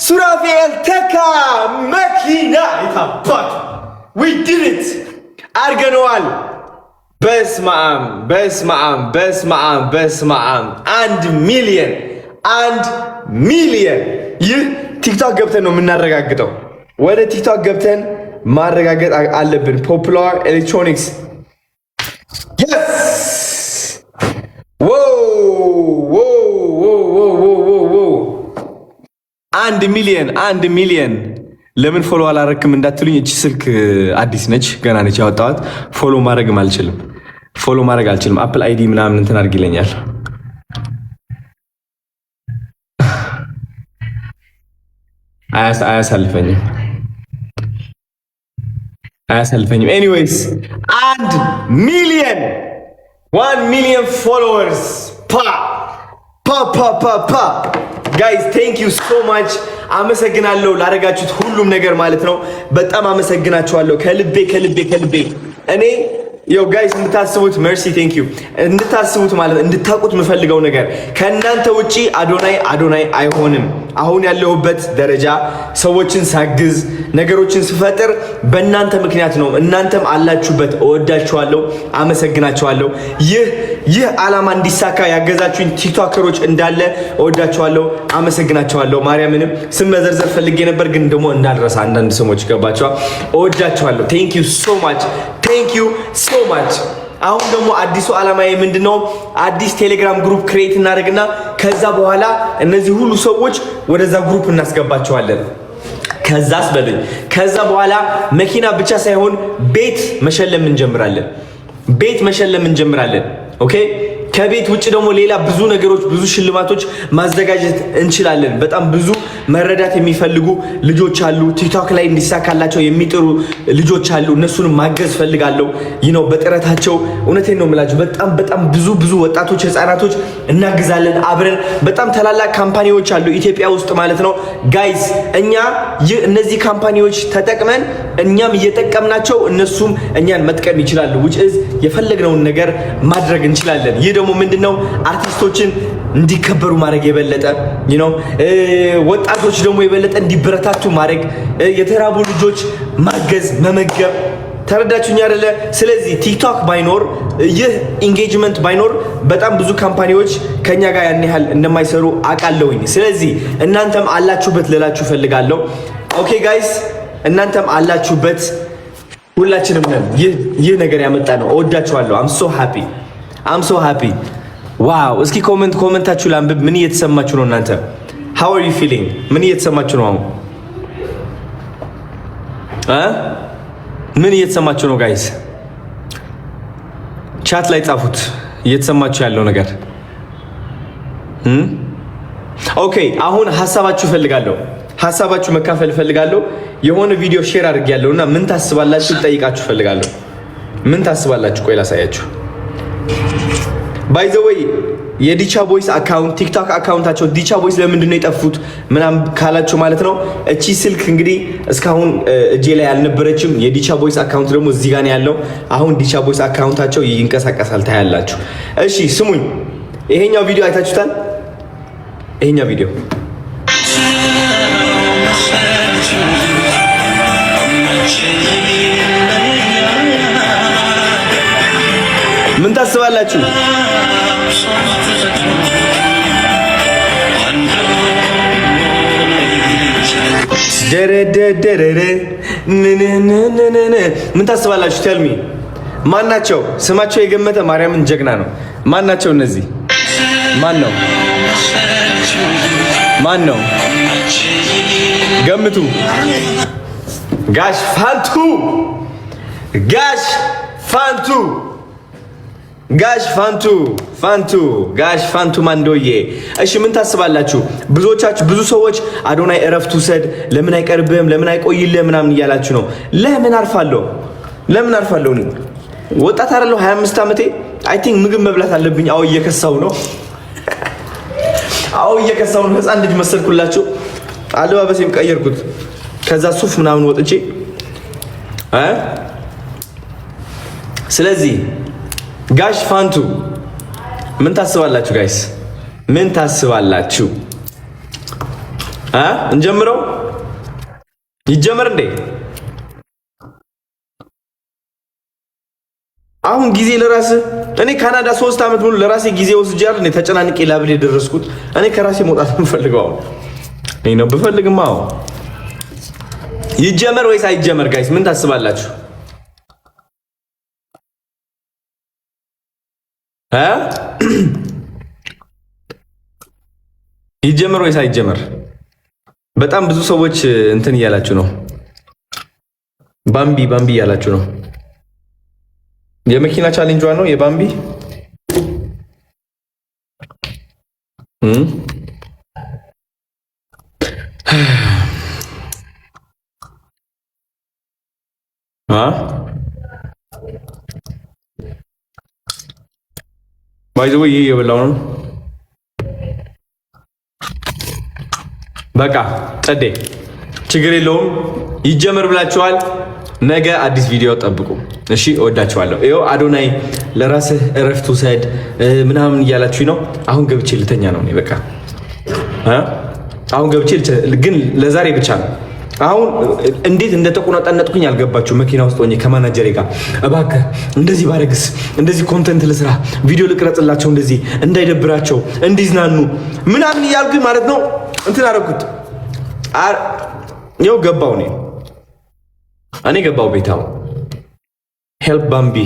ሱራፌል ተካ መኪና የታባቱ። We did it፣ አርገነዋል። በስማም በስማም በስማም በስማም፣ 1 ሚሊየን፣ 1 ሚሊየን። ይህ ቲክቶክ ገብተን ነው የምናረጋግጠው። ወደ ቲክቶክ ገብተን ማረጋገጥ አለብን። Popular Electronics, yes! Wow, wow, wow, wow, wow! 1 ሚሊየን፣ 1 ሚሊየን። ለምን follow አላረክም እንዳትሉኝ፣ እቺ ስልክ አዲስ ነች፣ ገና ነች ያወጣኋት። Follow ማድረግም አልችልም። Follow ማድረግ አልችልም። Apple ID ምናምን እንትን አድርግ ይለኛል። አያሳልፈኝም፣ አያሳልፈኝም። Anyways, 1 ሚሊየን፣ 1 million followers። ፓ ፓ ፓ ፓ ፓ! Guys, thank you so much፣ አመሰግናለሁ ላደረጋችሁት ሁሉም ነገር ማለት ነው። በጣም አመሰግናችኋለሁ ከልቤ ከልቤ ከልቤ። እኔ yo guys፣ እንድታስቡት፣ መርሲ thank you፣ እንድታስቡት ማለት እንድታውቁት የምፈልገው ነገር ከእናንተ ውጪ አዶናይ አዶናይ አይሆንም። አሁን ያለሁበት ደረጃ ሰዎችን ሳግዝ፣ ነገሮችን ስፈጥር በእናንተ ምክንያት ነው። እናንተም አላችሁበት። እወዳችኋለሁ፣ አመሰግናችኋለሁ። ይህ ዓላማ እንዲሳካ ያገዛችሁኝ ቲክቶከሮች እንዳለ እወዳችኋለሁ፣ አመሰግናችኋለሁ። ማርያምንም ስም መዘርዘር ፈልጌ ነበር፣ ግን ደግሞ እንዳልረሳ አንዳንድ ስሞች ይገባቸዋል። እወዳችኋለሁ። Thank you so much, thank you so much። አሁን ደግሞ አዲሱ ዓላማዬ ምንድነው? አዲስ ቴሌግራም group create እናደርግና ከዛ በኋላ እነዚህ ሁሉ ሰዎች ወደዛ group እናስገባቸዋለን። ከዛስ በሉኝ፣ ከዛ በኋላ መኪና ብቻ ሳይሆን ቤት መሸለም እንጀምራለን። ቤት መሸለም እንጀምራለን። Okay፣ ከቤት ውጭ ደግሞ ሌላ ብዙ ነገሮች፣ ብዙ ሽልማቶች ማዘጋጀት እንችላለን። በጣም ብዙ መረዳት የሚፈልጉ ልጆች አሉ። ቲክቶክ ላይ እንዲሳካላቸው የሚጥሩ ልጆች አሉ። እነሱንም ማገዝ ፈልጋለሁ። በጥረታቸው እውነቴን ነው የምላችሁ። በጣም በጣም ብዙ ብዙ ወጣቶች፣ ህፃናቶች እናግዛለን አብረን። በጣም ታላላቅ company ዎች አሉ ኢትዮጵያ ውስጥ ማለት ነው። Guys፣ እኛ እነዚህ company ዎች ተጠቅመን እኛም እየጠቀምናቸው እነሱም እኛን መጥቀም ይችላሉ። Which is የፈለግነውን ነገር ማድረግ እንችላለን። ይህ ደግሞ ምንድነው? አርቲስቶችን እንዲከበሩ ማድረግ የበለጠ፣ ወጣቶች ደግሞ የበለጠ እንዲበረታቱ ማድረግ፣ የተራቡ ልጆች ማገዝ፣ መመገብ። ተረዳችሁኝ አይደለ? ስለዚህ ቲክቶክ ባይኖር፣ ይህ engagement ባይኖር በጣም ብዙ company ዎች ከኛ ጋር ያን ያህል እንደማይሰሩ አውቃለሁኝ። ስለዚህ እናንተም አላችሁበት ልላችሁ ፈልጋለሁ። Okay guys፣ እናንተም አላችሁበት፣ ሁላችንም ነን። ይህ ነገር ያመጣ ነው። እወዳችኋለሁ። I'm so happy, I'm so happy, wow። እስኪ comment ኣችሁ ላንብብ። ምን እየተሰማችሁ ነው እናንተ? How are you feeling? ምን እየተሰማችሁ ነው አሁን? እ ምን እየተሰማችሁ ነው guys? Chat ላይ ጻፉት እየተሰማችሁ ያለው ነገር። Okay፣ አሁን ሀሳባችሁ እፈልጋለሁ። ሀሳባችሁ መካፈል እፈልጋለሁ። የሆነ ቪዲዮ share አድርጌያለሁ እና ምን ታስባላችሁ ልጠይቃችሁ እፈልጋለሁ። ምን ታስባላችሁ? ቆይ ላሳያችሁ። By the way፣ የዲቻ ቦይስ account፣ ቲክቶክ account ኣቸው፣ ዲቻ ቦይስ ለምንድን ነው የጠፉት ምናምን ካላችሁ ማለት ነው። እቺ ስልክ እንግዲህ እስካሁን እጄ ላይ አልነበረችም። የዲቻ ቦይስ account ደግሞ እዚህ ጋር ነው ያለው። አሁን ዲቻ ቦይስ account ኣቸው ይንቀሳቀሳል፣ ታያላችሁ። እሺ ስሙኝ፣ ይሄኛው ቪዲዮ አይታችሁታል? ይሄኛው ቪዲዮ ምን ታስባላችሁ? ደረደደረረ ምን ታስባላችሁ? Tell me፣ ማን ናቸው? ስማቸው የገመተ ማርያምን ጀግና ነው። ማን ናቸው እነዚህ? ማን ነው? ማን ነው? ገምቱ። ጋሽ ፋንቱ፣ ጋሽ ፋንቱ፣ ጋሽ ፋንቱ፣ ፋንቱ፣ ጋሽ ፋንቱ ማንዶዬ። እሺ ምን ታስባላችሁ? ብዙዎቻችሁ፣ ብዙ ሰዎች አዶናይ እረፍት ውሰድ፣ ለምን አይቀርብህም፣ ለምን አይቆይልህ ምናምን እያላችሁ ነው። ለምን አርፋለሁ? ለምን አርፋለሁ? እኔ ወጣት አይደለሁ? 25 ዓመቴ። I think ምግብ መብላት አለብኝ። አዎ እየከሳው ነው። አዎ እየከሳው ነው። ህፃን ልጅ መሰልኩላችሁ። አለባበሴም ቀየርኩት። ከዛ ሱፍ ምናምን ወጥቼ። ስለዚህ ጋሽ ፋንቱ ምን ታስባላችሁ? Guys፣ ምን ታስባላችሁ? እንጀምረው። ይጀመር እንዴ? አሁን ጊዜ ለራስ፣ እኔ ካናዳ 3 ዓመት ሙሉ ለራሴ ጊዜ ወስጃለሁ። እኔ ተጨናንቄ ላብል የደረስኩት እኔ ከራሴ መውጣት የምፈልገው አሁን እኔ ነው ብፈልግማ። አሁን ይጀመር ወይስ አይጀመር? Guys፣ ምን ታስባላችሁ? እ ይጀመር ወይስ አይጀመር? በጣም ብዙ ሰዎች እንትን እያላችሁ ነው። ባምቢ ባምቢ እያላችሁ ነው። የመኪና ቻሌንጇ ነው የባምቢ። By the way ይህ የበላው ነው። በቃ ጸዴ፣ ችግር የለውም። ይጀመር ብላችኋል። ነገ አዲስ ቪዲዮ ጠብቁ። እሺ፣ እወዳችኋለሁ። ይኸው አዶናይ ለራስህ እረፍት ውሰድ ምናምን እያላችሁ ነው። አሁን ገብቼ ልተኛ ነው። በቃ አሁን ገብቼ ግን ለዛሬ ብቻ ነው። አሁን እንዴት እንደተቆነጠነጥኩኝ አልገባችሁ። መኪና ውስጥ ሆኜ ከማናጀሬ ጋር እባክህ እንደዚህ ባረግስ፣ እንደዚህ content ልስራ፣ ቪዲዮ ልቅረጽላቸው፣ እንደዚህ እንዳይደብራቸው እንዲዝናኑ ምናምን እያልኩኝ ማለት ነው። እንትን አደረኩት። ይኸው ገባው፣ እኔ ገባው ቤታው help ባምቢ።